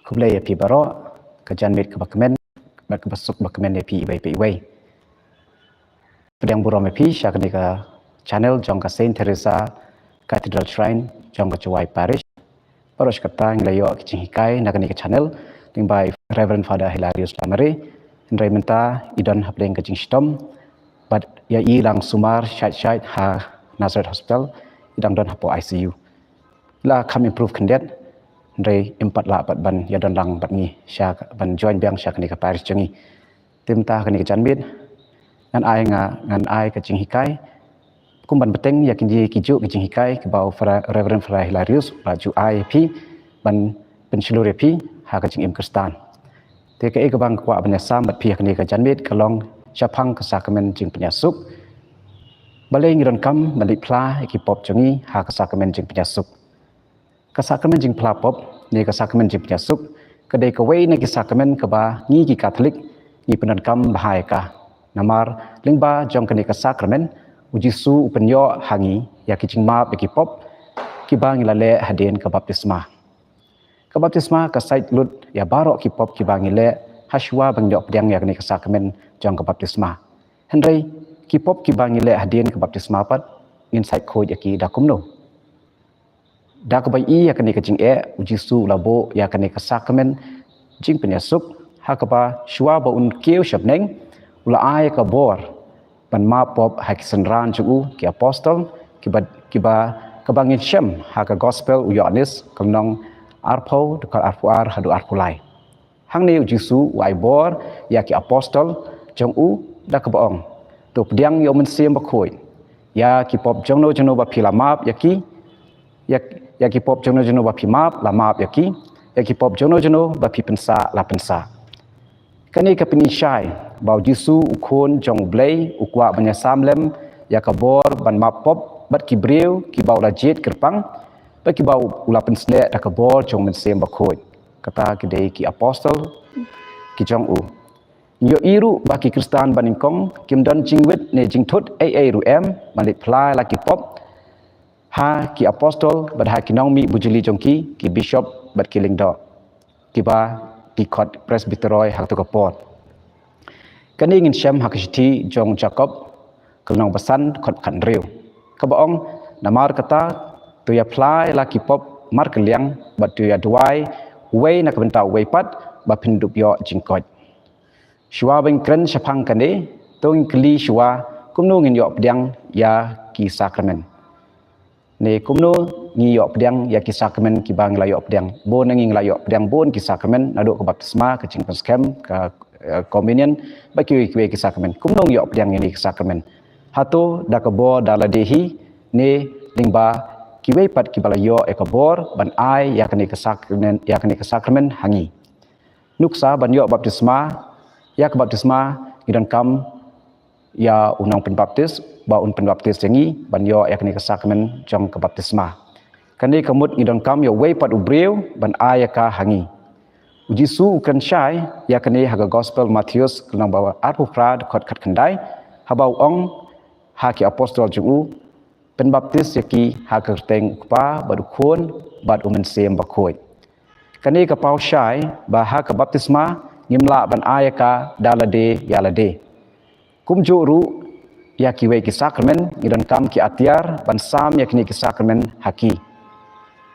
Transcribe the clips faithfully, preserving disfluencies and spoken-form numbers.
Khublei ïa phi baroh, ka janmiet kaba kmen, bad kaba suk ba kmen ïa phi iwei pa iwei. Pdiang burom ïa phi sha kane ka channel jong ka Saint Teresa Cathedral Shrine jong ka Jowai Parish. Baroh shi katta ngi la ïoh ki jinghikai na kane ka channel lyngba i Reverend Father Hilarius Lamare. Hynrei mynta i don hapdeng ka jingshitom bad ïa i lang sumar shait shait ha Nazareth Hospital, i dang don hapoh I C U. La kham improve khyndiat, hynrei im pat lah pat ban ïadon lang bad ngi sha, ban join biang sha kane ka parish jong ngi. Te mynta kane ka janmiet ngan ai, nga ngan ai ka jinghikai kum ban bteng ïa kine ki juh ki jinghikai kiba u Fra-, Reverend Father Hilarius u la ju ai ïa phi ban pynshlur ïa phi ha ka jingim Khristan. Te kaei kaba nga kwah ban ïasam bad phi ha kane ka janmiet ka long shaphang ka sakramen jingpynïasuk. Balei ngi donkam ban leit phla ïa ki pop jong ngi ha ka sakramen jingpynïasuk? Ka sakramen jingphla pop ne ka sakramen jingpynïasuk ka dei kawei na ki sakramen kaba ngi ki Katholik ngi pyndonkam bha ïa ka. Namar lyngba jong kane ka sakramen, u Jisu u pynïoh ha ngi ïa ki jingmap ïa ki pop kiba ngi la leh hadien ka baptisma. Ka baptisma ka sait lut ïa baroh ki pop kiba ngi leh hashuwa ba ngin ïoh pdiang ïa kane ka sakramen jong ka baptisma. Hynrei ki pop kiba ngi leh hadien ka baptisma pat, ngin sait khuid ïa ki da kumno? Da kaba ïohi ïa kane ka jingeh, u Jisu u la buh ïa kane ka sakramen jingpynïasuk ha kaba shuwa ba un kiew sha bneng, u la ai ïa ka bor ban map pop ha ki synran jong u ki apostol, kiba, kiba, kaba ngin shem ha ka gospel u Ïoannis, ka lynnong arphew, dkhot arphew ar haduh arphew lai. Hangne u Jisu u ai bor ïa ki apostol jong u da kaba ong, to pdiang ïa u Mynsiem Bakhuid. Ïa ki pop jongno jongno ba phi la map ïa ki, ïa, ïa ki pop jongno jongno ba phi map, la map ïa ki. Ïa ki pop jongno jongno ba phi pynsah, la pynsah. Kane ka pyni shai ba u Jisu u Khun jong u Blei u kwah ban ïasam lem ïa ka bor ban map pop bad ki briew kiba u la jied kyrpang bad kiba u la pynsleh da ka bor jong u Mynsiem Bakhuid. Kata ki dei ki apostol ki jong u. Ngi ïohi ruh ba ki Khristan banyngkong kim don jingwit ne jingthut ei ei ruh em ban leit phla ïa la ki pop ha ki apostol bad ha ki nongmih bujli jong ki, ki bishop bad ki lyngdoh kiba ki khot presbyteroi ha kato ka por. Kane ngin shem ha ka shithi jong Jakob, ka lynnong ba san, dkhot khathynriew, kaba ong, namar kata, to ïa phla ïa la ki pop markylliang bad to ïa duwai uwei na ka bynta uwei pat ba phin dup ïoh jingkoit. Shuwa ban kren shaphang kane, to ngin kylli shuwa kumno ngin ïoh pdiang ïa ki sakramen. Ne kumno ngi ïoh pdiang ïa ki sakramen kiba ngi la ïoh pdiang. Bun na ngi ngi la ïoh pdiang bun ki sakramen, naduh ka baptisma, ka jingpynskhem, ka, eh, communion, bad kiwei kiwei ki sakramen. Kumno ngi ïoh pdiang ïa kine ki sakramen? Hato da ka bor da lade hi ne lyngba kiwei pat kiba la ïoh ïa ka bor ban ai ïa kane ka sakramen, ïa kane ka sakramen ha ngi? Nuksa, ban ïoh baptisma, ïa ka baptisma ngi donkam ïa u nongpynbaptis ba un pynbaptis ïa ngi ban ïoh ïa kane ka sakramen jong ka baptisma. Kane ka mut ngi donkam ïa uwei pat u briew ban ai ïa ka ha ngi. U Jisu u kren shai ïa kane ha ka gospel Mathaios, ka lynnong ba arphew phra, dkhot khatkhyndai, haba u ong ha ki apostol jong u, pynbaptis ïa ki ha ka kyrteng u Kpa bad u Khun bad u Mynsiem Bakhuid. Kane ka paw shai ba ha ka baptisma ngim lah ban ai ïa ka da lade ïa lade. Kumjuh ruh ïa kiwei ki sakramen ngi donkam ki atiar ban sam ïa kine ki sakramen ha ki.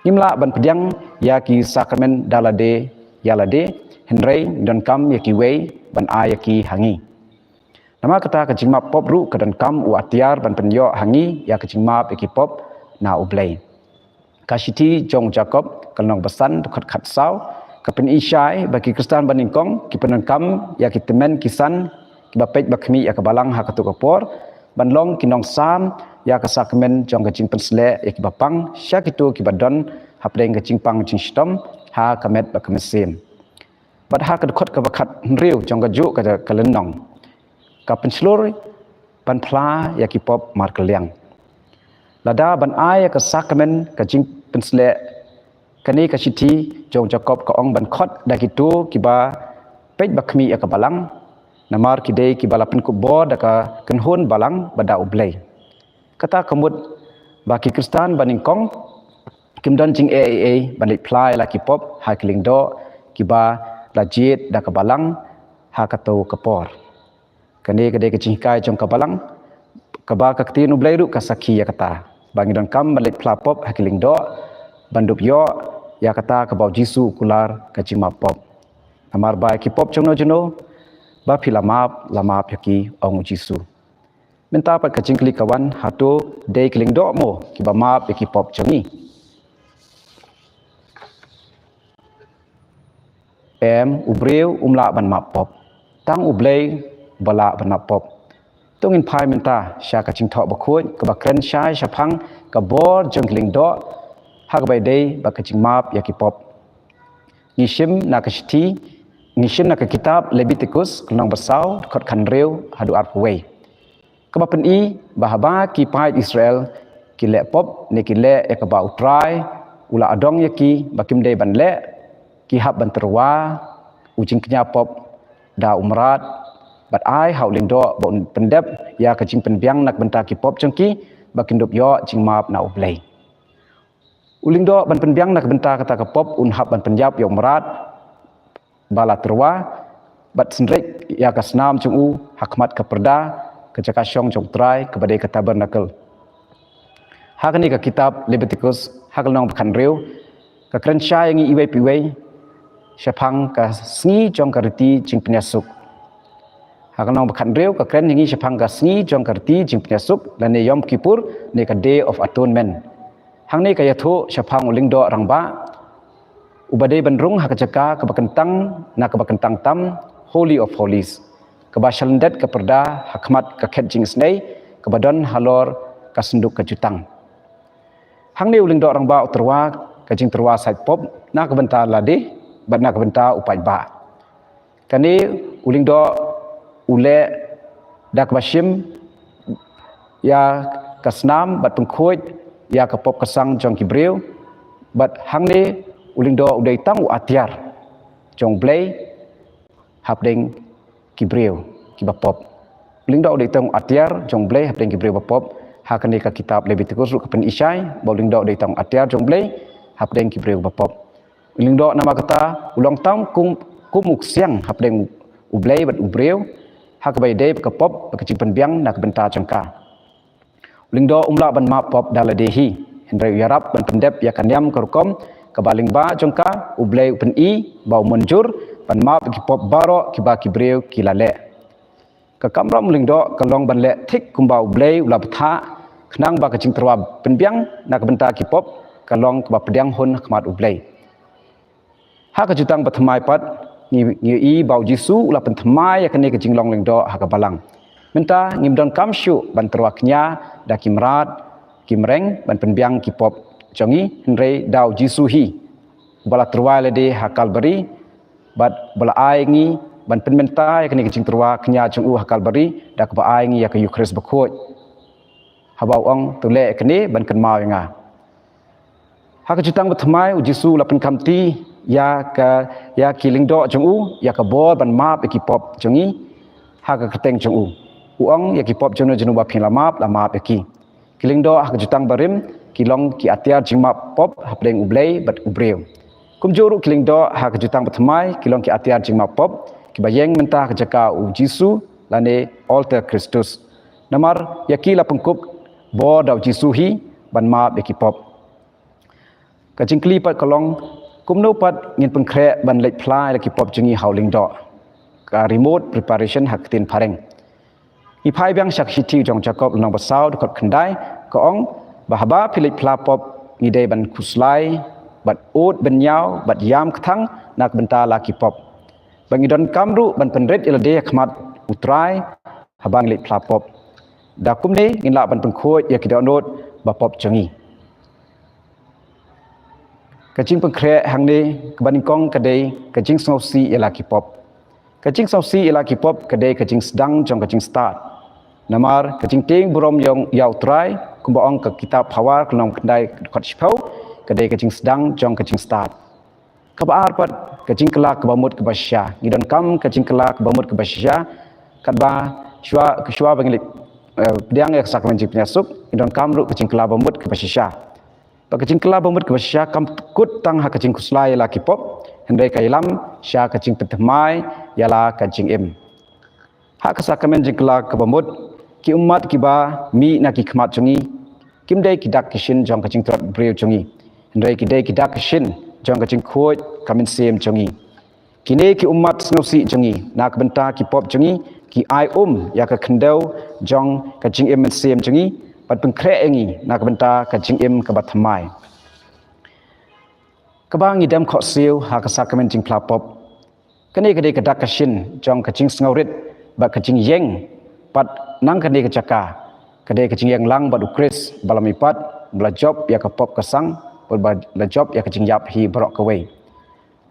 Ngim lah ban pdiang ïa ki sakramen da lade ïa lade, hynrei ngi donkam ïa kiwei ban ai ïa ki ha ngi. Namar kata ka jingmap pop ruh ka donkam u atiar ban pynïoh ha ngi ïa ka jingmap ïa ki pop na u Blei. Ka shithi jong Jakob, ka lynnong ba san, dkhot khatsaw, ka pyni shai ba ki Khristan banyngkong ki pyndonkam ïa ki tymmen ki san kiba peit ba khmih ïa ka balang ha kato ka por ban long ki nongsam ïa ka sakramen jong ka jingpynsleh ïa kiba pang sha kito kiba don hapdeng ka jingpang jingshitom ha ka met bad ka mynsiem. Bad ha ka dkhot kaba khathynriew jong kajuh ka, ka lynnong, ka pynshlur ban phla ïa ki pop markylliang. Lada ban ai ïa ka sakramen ka jingpynsleh, kane ka shithi jong Jakob ka ong ban khot da kito kiba peit ba khmih ïa ka balang, namar ki dei kiba la pynkup bor da ka kynhun balang bad da u Blei. Kata ka mut ba ki Khristan banyngkong kim don jingeh ei ei ban leit phla ïa la ki pop ha ki lyngdoh kiba la jied da ka Balang ha kato ka por. Kane ka dei ka jinghikai jong ka Balang, kaba ka Ktien U Blei ruh ka sakhi ïa kata, ba ngi donkam ban leit phla pop ha ki lyngdoh, ban dup ïoh ïa kata kaba U Jisu u kular, ka jingmap pop. Namar ba ïa ki pop jongno jongno ba phi la map, la map ïa ki, ong U Jisu. Mynta pat ka jingkylli ka wan, hato dei ki lyngdoh mo kiba map ïa ki pop jong ngi? Em, u briew um lah ban map pop. Tang U Blei uba lah ban map pop. To ngin phai mynta sha ka Jingthoh Bakhuid kaba kren shai shaphang ka bor jong ki lyngdoh ha kaba ïadei bad ka jingmap ïa ki pop. Ngi shim na ka shithi, ngi shim na ka kitab Leviticus, ka lynnong ba saw, dkhot khathynriew haduh arphew wei. Kaba pyni ba haba ki paid Israel ki leh pop ne ki leh ïa kaba U Trai u la adong ïa ki ba kim dei ban leh, ki hap ban tyrwa u jingkñia pop da u mrad, bad ai ha u lyngdoh ba un pyndep ïa ka jingpynbiang na ka bynta ki pop jong ki, ba kin dup ïoh jingmap na U Blei. U lyngdoh ban pynbiang na ka bynta kata ka pop un hap ban pynïap ïa u mrad ba la tyrwa, bad synreit ïa ka snam jong u ha khmat ka pyrda, ka jaka shong jong U Trai kaba dei ka tabernacle. Ha kane ka kitab Leviticus, ha ka lynnong ba khathynriew, ka kren shai ïa ngi iwei pa iwei shaphang ka sngi jong ka riti jingpynïasuk. Ha ka lynnong ba khathynriew ka kren ïa ngi shaphang ka sngi jong ka riti jingpynïasuk, lane Yom Kippur, ne ka Day of Atonement. Hangne ka ïathuh shaphang u lyngdoh rangbah uba dei ban rung ha ka jaka kaba kyntang na kaba kyntang tam, Holy of Holies, kaba shalyndet ka pyrda ha khmat ka khet jingisynei kaba don halor ka synduk ka jutang. Hangne u lyngdoh rangbah u tyrwa ka jingtyrwa sait pop na ka bynta lade bad na ka bynta u paidbah. Kane u lyngdoh u leh da kaba shim ïa ka snam bad pynkhuid ïa ka pop ka sang jong ki briew, bad hangne u lyngdoh u dei tang u atiar jong U Blei hapdeng ki briew kiba pop. U lyngdoh u dei tang u atiar jong U Blei hapdeng ki briew ba pop. Ha kane ka kitab Leviticus ruh ka pyni shai ba u lyngdoh u dei tang u atiar jong U Blei hapdeng ki briew ba pop. U lyngdoh namar kata u long tang kum, kum u ksiang hapdeng U Blei bad u briew ha kaba ïadei bad ka pop bad ka jingpynbiang na ka bynta jong ka. U lyngdoh um lah ban map pop da lade hi, hynrei u ïarap ban pyndep ïa ka niam ka rukom kaba lyngba jong ka. U Blei u pyni ba u mynjur ban map ïa ki pop baroh kiba ki briew ki la leh. Ka kamram u lyngdoh ka long ban leh thik kumba U Blei u la bthah, khnang ba ka jingtyrwa pynbiang na ka bynta ki pop ka long kaba pdiang hun ha khmat U Blei. Ha ka Jutang Bathymmai pat ngi, ngi ïohi ba U Jisu u la pynthymmai ïa kane ka jinglong lyngdoh ha ka balang. Mynta ngim donkam shuh ban tyrwa kñia da ki mrad ki mreng ban pynbiang ki pop jong ngi, hynrei da U Jisu hi uba la tyrwa ïa lade ha Kalbari, bad uba la ai ngi ban pynmynta ïa kane ka jingtyrwa kñia jong u ha Kalbari da kaba ai ngi ïa ka Eukharist bakhuid, haba u ong, "To leh ïa kane ban kynmaw ïa nga." Ha ka Jutang Bathymmai U Jisu u la pynkhamti ïa ka, ïa ki lyngdoh jong u ïa ka bor ban map ïa ki pop jong ngi ha ka kyrteng jong u. U ong, "Ïa ki pop jongno jongno ba phi la map, la map ïa ki." Ki lyngdoh ha ka Jutang Barim ki long ki atiar jingmap pop hapdeng U Blei bad u briew. Kumjuh ruh ki lyngdoh ha ka Jutang Bathymmai ki long ki atiar jingmap pop kiba ïeng mynta ha ka jaka U Jisu lane Alter Christus. Namar ïa ki la pynkup bor da U Jisu hi ban map ïa ki pop. Ka jingkylli pat ka long, kumno pat ngin pynkhreh ban leit phla ïa ki pop jong ngi ha u lyngdoh? Ka remote preparation ha ka ktien phareng. Ngi phai biang sha ka shithi jong u Jakob lynnong ba saw dkhot khyndai, ka ong ba haba phi leit phla pop ngi dei ban khuslai bad ud bynñiaw bad ïam kthang na ka bynta la ki pop. Ba ngi donkam ruh ban pynrit ïa lade ha khmat U Trai haba ngi leit phla pop. Da kumne ngin lah ban pynkhuid ïa ki dohnud ba pop jong ngi. Ka jingpynkhreh hangne kaba nyngkong ka dei ka jingsngewsih ïa la ki pop. Ka jingsngewsih ïa la ki pop ka dei ka jingsdang jong ka jingstad. Namar ka jingtieng burom ïa U Trai, kumba ong ka kitab Phawar ka lynnong khyndai dkhot shiphew, ka dei ka jingsdang jong ka jingstad. Kaba ar pat, ka jingkylla kaba mut kaba shisha. Ngi donkam ka jingkylla kaba mut kaba shisha. Katba shuwa, shuwa ba ngi leit, eh, pdiang ïa ka sakramen jingpynïasuk, ngi donkam ruh ka jingkylla ba mut kaba shisha. Ba ka jingkylla ba mut kaba shisha kam kut tang ha ka jingkhuslai ïa la ki pop, hynrei ka ïalam sha ka jingpynthymmai ïa la ka jingim. Ha ka sakramen jingkylla kaba mut, ki ummat kiba mih na ki khmat jong ngi kim dei ki dak ki shin jong ka jingtlot briew jong ngi, hynrei ki dei ki dak ki shin jong ka jingkhuid ka mynsiem jong ngi. Kine ki ummat sngewsih jong ngi, na ka bynta ki pop jong ngi, ki ai um ïa ka khyndew jong ka jingim mynsiem jong ngi, bad pynkhreh ïa ngi na ka bynta ka jingim kaba thymmai. Kaba ngi dem khohsiew ha ka sakramen jingphla pop, kane ka dei ka dak ka shin jong ka jingsngewrit bad ka jingïeng, bad nang kane ka jaka ka dei ka jingïeng lang bad U Khrist ba la mihpat, ba la jop ïa ka pop ka sang, bad ba la jop ïa ka jingïap hi baroh kawei.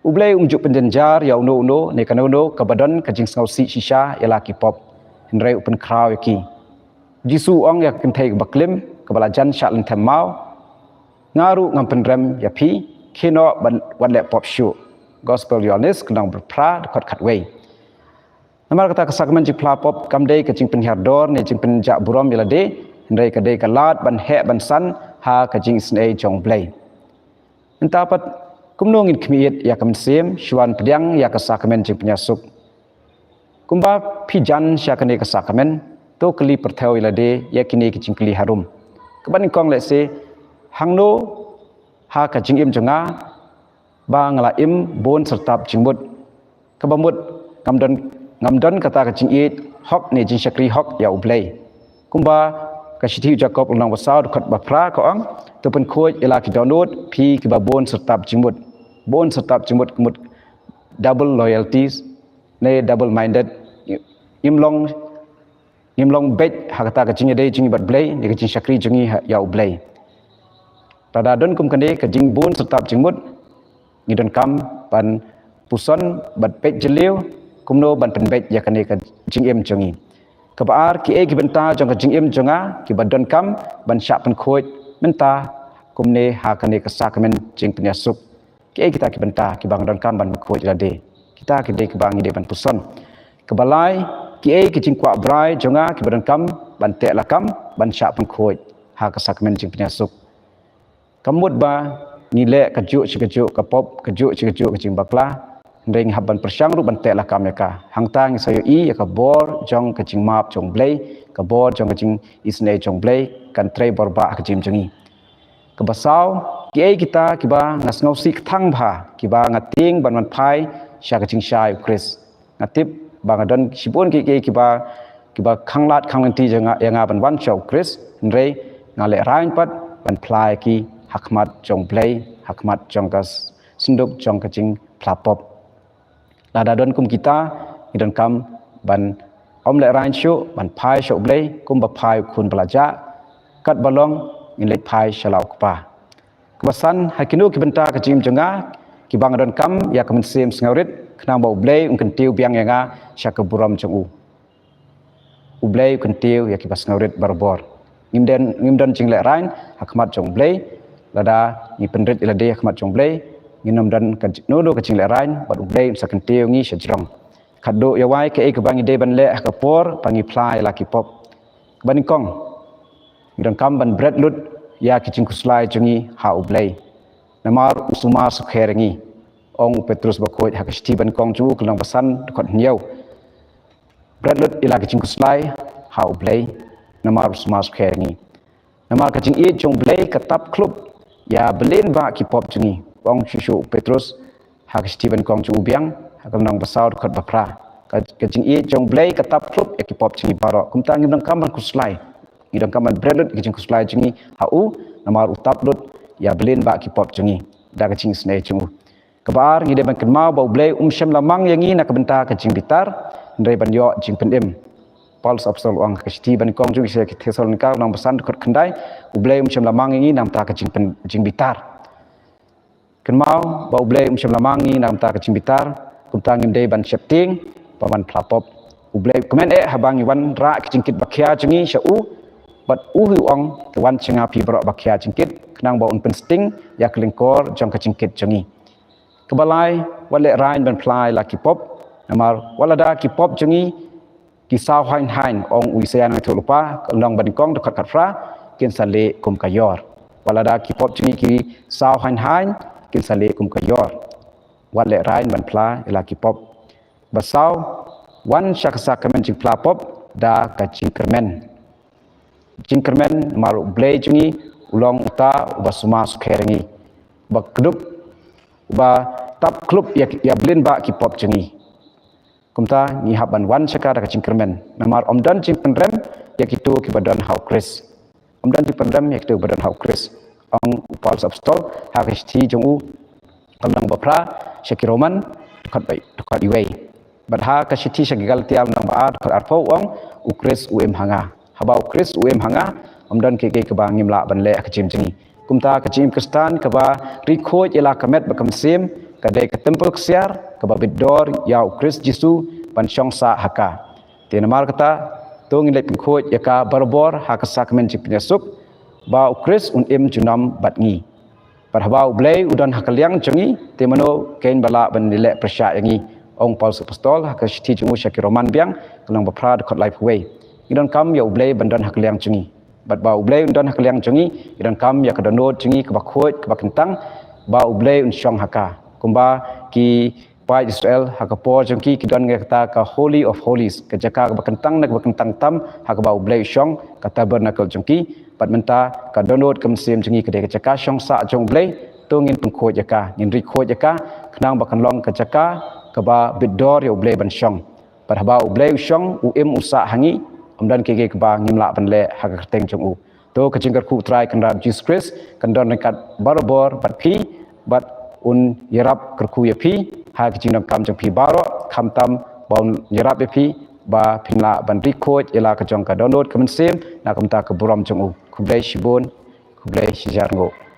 U Blei um ju pynjynjar ïa uno uno ne kano kano kaba don ka jingsngewsih shisha ïa la ki pop, hynrei u pynkhraw ïa ki. Jisu u ong ïa ka kynthei kaba klim, kaba la jan shah lynthem maw, nga ruh ngam pynrem ïa phi, khie noh bad wat leh pop shuh. Gospel Ïoannis, ka lynnong ba phra, dkhot khatwei. Namar kata ka sakramen jingphla pop kam dei ka jingpynhiar dor ne jingpynjah burom ïa lade, hynrei ka dei ka lad ban heh ban san ha ka jingisynei jong U Blei. Mynta pat, kumno ngin khmih ïa ka mynsiem shuwa ban pdiang ïa ka sakramen jingpynïasuk? Kumba phi jan sha kane ka sakramen, to kylli pyrthew ïa lade ïa kine ki jingkylli harum. Kaba nyngkong, lehse, hangno ha ka jingim jong nga ba nga la im bun syrtap jingmut? Kaba mut, ngam don, ngam don kata ka jingïeit hok ne jingshakri hok ïa U Blei. Kumba ka shithi u Jakob lynnong ba saw dkhot ba phra ka ong, to pynkhuid ïa la ki dohnud phi kiba bun syrtap jingmut. Bun syrtap jingmut, ka mut double loyalties ne double minded. Im long, im long beit ha kata ka jingïadei jong ngi bad Blei ne ka jingshakri jong ngi ha, ïa U Blei. Lada don kum kane ka jingbun syrtap jingmut, ngi donkam ban puson bad peit jylliew kumno ban pynbeit ïa kane ka jingim jong ngi. Kaba ar, kiei ki bynta jong ka jingim jong nga kiba donkam ban shah pynkhuid mynta kumne ha kane ka sakramen jingpynïasuk? Kiei kita ki bynta kiba nga donkam ban pynkhuid ïa lade? Kita ki dei kiba ngi dei ban puson. Kaba lai, kiei ki jingkwah brai jong nga kiba donkam ban teh lakam ban shah pynkhuid ha ka sakramen jingpynïasuk? Ka mut ba ngi leh kajuh shi kajuh ka pop, kajuh shi kajuh ka jingbakla, hynrei ngi hap ban pyrshang ruh ban teh lakam ïa ka. Hangta ngi sa ïohi ïa ka bor jong ka jingmap jong U Blei, ka bor jong ka jingisynei jong U Blei kan trei bor bah ha ka jingim jong ngi. Kaba saw, kiei kita kiba nga sngewsih kthang bha kiba nga tieng ban wan phai sha ka jingshai U Khrist? Nga tip ba nga don shibun kiei kiei kiba, kiba khanglad khanglynti ïa nga, ïa nga ban wan sha U Khrist, hynrei nga lehraiñ pat ban phla ïa ki ha khmat jong U Blei, ha khmat jong ka synduk jong ka jingphla pop. Lada don kum kita, ngi donkam ban ym lehraiñ shuh ban phai sha U Blei kumba phai u khun ba la jah, katba long ngin leit phai sha la U Kpa. Kaba san, ha kino ki bynta ka jingim jong nga kiba nga donkam ïa ka mynsiem sngewrit, khnang ba U Blei un kyntiew biang ïa nga sha ka burom jong u? U Blei u kyntiew ïa kiba sngewrit barabor. Ngim don, ngim don jinglehraiñ ha khmat jong U Blei. Lada ngi pynrit ïa lade ha khmat jong U Blei, ngin ym don ka ji-, no no ka jinglehraiñ bad U Blei un sa kyntiew ngi sha jrong. Khatduh ïa wai, kaei kaba ngi dei ban leh ha ka por ba ngi phla ïa la ki pop? Kaba nyngkong, ngi donkam ban bret lut ïa ki jingkhuslai jong ngi ha U Blei, namar u sumar sukher ïa ngi. Ong u Petrus bakhuid ha ka shithi ba nyngkong jong u, ka lynnong ba san, dkhot hynñiew. Bret lut ïa la ki jingkhuslai ha U Blei, namar u sumar sukher ïa ngi. Namar ka jingïeit jong U Blei ka tap khlop ïa balei ba ki pop jong ngi. Ong shuh shuh u Petrus ha ka shithi ba nyngkong jong u biang, ha ka lynnong ba saw, dkhot ba phra. Ka, ka jingïeit jong U Blei ka tap khlop ïa ki pop jong ngi baroh. Kumta ngim donkam ban khuslai. Ngi donkam ban bret lut ïa ki jingkhuslai jong ngi ha u, namar u tap lut ïa balei ba ki pop jong ngi da ka jingisynei jong u. Kaba ar, ngi dei ban kynmaw ba U Blei um shym la mang ïa ngi na ka bynta ka jingbitar, hynrei ban ïoh jingpynim. Paulus Apostol u ong ha ka shithi ba nyngkong jong u sha ki Thessalonika, lynnong ba san, dkhot khyndai, U Blei um shym la mang ïa ngi na ka bynta ka jingpyn-, jingbitar. Kynmaw ba U Blei um shym la mang ïa ngi na ka bynta ka jingbitar, kumta ngim dei ban sheptieng ba wan phla pop. U Blei u kmen eh haba ngi wanrah ki jingkit ba khia jong ngi sha u, bad u hi u ong, to wan sha nga phi baroh ba khia jingkit, khnang ba un pynsting ïa ka lyngkor jong ka jingkit jong ngi. Kaba lai, wat lehraiñ ban phla ïa la ki pop, namar wat lada ki pop jong ngi ki saw haiñ haiñ, ong u Isaïah nongïathuhlypa, ka lynnong ba nyngkong, dkhot khatphra, kin sa leh kum ka ïor. Wat lada ki pop jong ngi ki saw haiñ haiñ, kin sa leh kum ka ïor. wat leh rain ban phla ïa la ki pop. Ba saw, wan sha ka sakramen jingphla pop da ka jingkyrmen. Jingkyrmen namar U Blei jong ngi u long uta uba sumar sukher ïa ngi, uba kdup, uba tap khlop ïa, ïa ba lyngba ki pop jong ngi. Kumta ngi hap ban wan sha ka da ka jingkyrmen, namar ym don jingpynrem ïa kito kiba don ha U Khrist. Ym don jingpynrem ïa kito kiba don ha U Khrist. Ong u Paulus Apostol ha ka shithi jong u, ka lynnong ba phra, sha ki Roman, dkhot ba, dkhot wei. Bad ha ka shithi sha ki Galatia, lynnong ba ar, dkhot arphew, ong, U Khrist u im ha nga. Haba U Khrist u im ha nga, ym don kiei kiei kiba ngim lah ban leh ha ka jingim jong ngi. Kumta ka jingim Khristan kaba ri khuid ïa la ka met bad ka mynsiem, ka dei ka templ ksiar kaba bit dor ïa U Khrist Jisu ban shong sah ha ka. Te namar kata, to ngin leit pynkhuid ïa ka barabor ha ka sakramen jingpynïasuk, ba U Khrist un im junom bad ngi. Bad haba U Blei u don ha ka liang jong ngi, te mano keiñ ba lah ban leh pyrshah ïa ngi, ong Paulus Apostol ha ka shithi jong u sha ki Roman biang, ka lynnong ba phra, dkhot laiphew wei. Ngi donkam ïa U Blei ban don ha ka liang jong ngi. Bad ba U Blei un don ha ka liang jong ngi, ngi donkam ïa ka dohnud jong ngi kaba khuid, kaba kyntang, ba U Blei un shong ha ka. Kumba ki paid Israel ha ka por jong ki, ki don ïa kata ka Holy of Holies, ka jaka kaba kyntang na kaba kyntang tam ha kaba U Blei u shong, ka tabernacle jong ki. Bad mynta ka dohnud ka mynsiem jong ngi ka dei ka jaka shong sah jong U Blei. To ngin pynkhuid ïa ka, ngin ri khuid ïa ka, khnang ba kan long ka jaka kaba bit dor ïa U Blei ban shong. Bad haba U Blei u shong, u im, u sah ha ngi, ym don kiei kiei kiba ngim lah ban leh ha ka kyrteng jong u. To ka jingkyrkhu U Trai Kynrad Jisu Khrist kan don ryngkat barabor bad phi, bad un ïarap kyrkhu ïa phi ha ka jingdonkam jong phi baroh, khamtam ba un ïarap ïa phi ba phin lah ban ri khuid ïa la ka jong ka dohnud ka mynsiem na ka bynta ka burom jong u. Khublei shibun, khublei shihajar nguh.